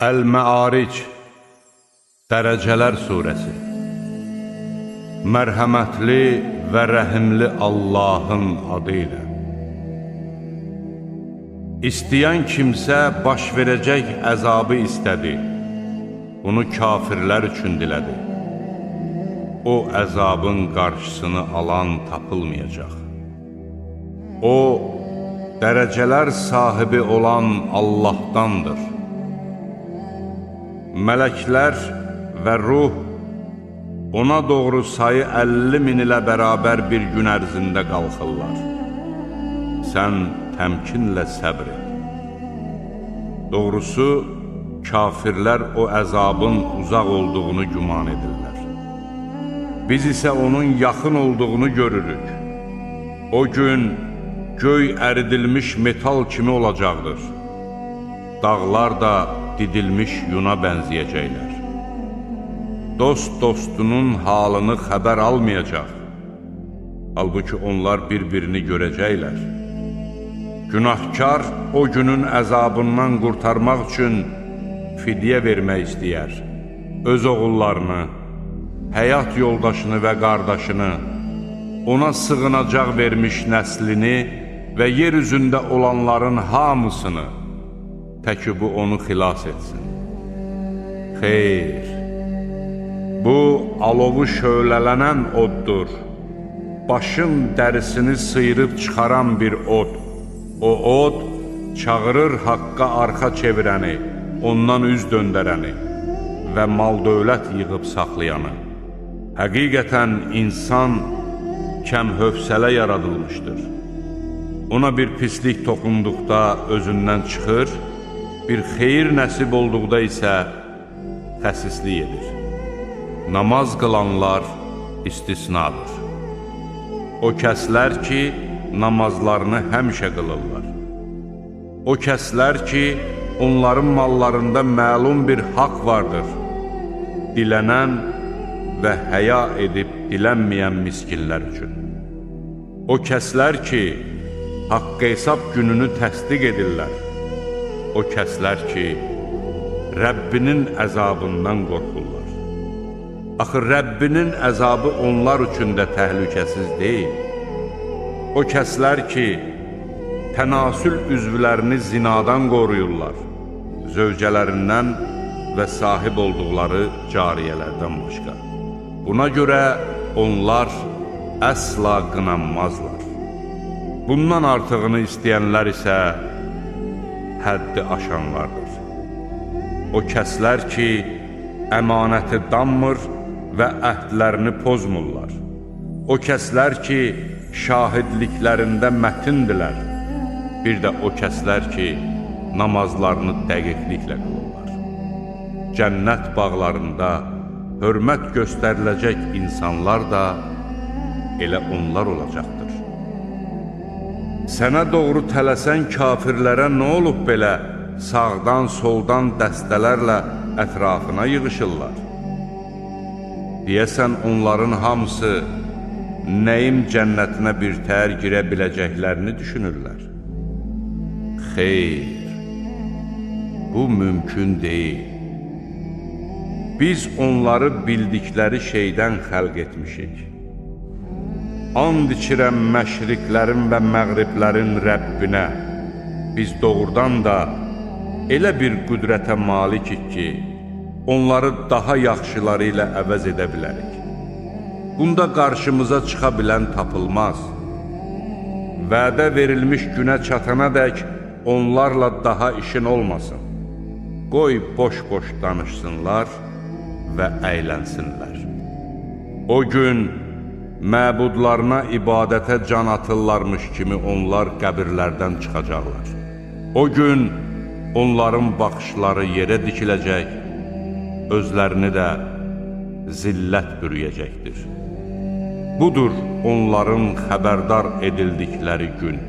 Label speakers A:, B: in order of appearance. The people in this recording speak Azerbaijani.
A: Əl-Məaric, Dərəcələr Suresi. Mərhəmətli və rəhimli Allahın adı ilə. İstəyən kimsə baş verəcək əzabı istədi. Bunu kafirlər üçün dilədi. O əzabın qarşısını alan tapılmayacaq. O, dərəcələr sahibi olan Allahdandır. Mələklər və ruh ona doğru sayı 50 min ilə bərabər bir gün ərzində qalxırlar. Sən təmkinlə səbr et. Doğrusu, kafirlər o əzabın uzaq olduğunu güman edirlər. Biz isə onun yaxın olduğunu görürük. O gün göy əridilmiş metal kimi olacaqdır. Dağlar da didilmiş yuna bənzəyəcəklər. Dost dostunun halını xəbər almayacaq. Halbuki onlar bir-birini görəcəklər. Günahkar o günün əzabından qurtarmaq üçün fidyə vermək istəyər. Öz oğullarını, həyat yoldaşını və qardaşını, ona sığınacaq vermiş nəslini və yer üzündə olanların hamısını, təki bu onu xilas etsin. Xeyr, bu alovu şölələnən oddur, başın dərisini sıyırıb çıxaran bir od. O od çağırır haqqa arxa çevirəni, ondan üz döndərəni və mal-dövlət yığıb saxlayanı. Həqiqətən insan kəm hövsələ yaradılmışdır. Ona bir pislik toxunduqda özündən çıxır, bir xeyir nəsib olduqda isə xəsislik edir. Namaz qılanlar istisnadır. O kəslər ki, namazlarını həmişə qılırlar. O kəslər ki, onların mallarında məlum bir haqq vardır. Dilənən və həya edib dilənməyən miskinlər üçün. O kəslər ki, haqq hesab gününü təsdiq edirlər. O kəslər ki, Rəbbinin əzabından qorxurlar. Axı Rəbbinin əzabı onlar üçün də təhlükəsiz deyil. O kəslər ki, tənasül üzvlərini zinadan qoruyurlar, zövcələrindən və sahib olduqları cariyələrdən başqa. Buna görə onlar əsla qınanmazlar. Bundan artığını istəyənlər isə həddi aşanlardır. O kəslər ki, əmanəti danmır və əhdlərini pozmurlar. O kəslər ki, şahidliklərində mətindirlər. Bir də o kəslər ki, namazlarını dəqiqliklə qılırlar. Cənnət bağlarında hörmət göstəriləcək insanlar da elə onlar olacaqdır. Sənə doğru tələsən kafirlərə nə olub belə sağdan soldan dəstələrlə ətrafına yığışırlar? Deyəsən onların hamısı nəyim cənnətinə bir tər girə biləcəklərini düşünürlər. Xeyr, bu mümkün deyil. Biz onları bildikləri şeydən xəlq etmişik. And içirəm məşriqlərin və məğriblərin Rəbbinə, biz doğrudan da elə bir qüdrətə malikik ki, onları daha yaxşıları ilə əvəz edə bilərik. Bunda qarşımıza çıxa bilən tapılmaz. Vədə verilmiş günə çatana dək onlarla daha işin olmasın. Qoy boş-boş danışsınlar və əylənsinlər. O gün məbudlarına ibadətə can atırlarmış kimi onlar qəbirlərdən çıxacaqlar. O gün onların baxışları yerə dikiləcək, özlərini də zillət bürüyəcəkdir. Budur onların xəbərdar edildikləri gün.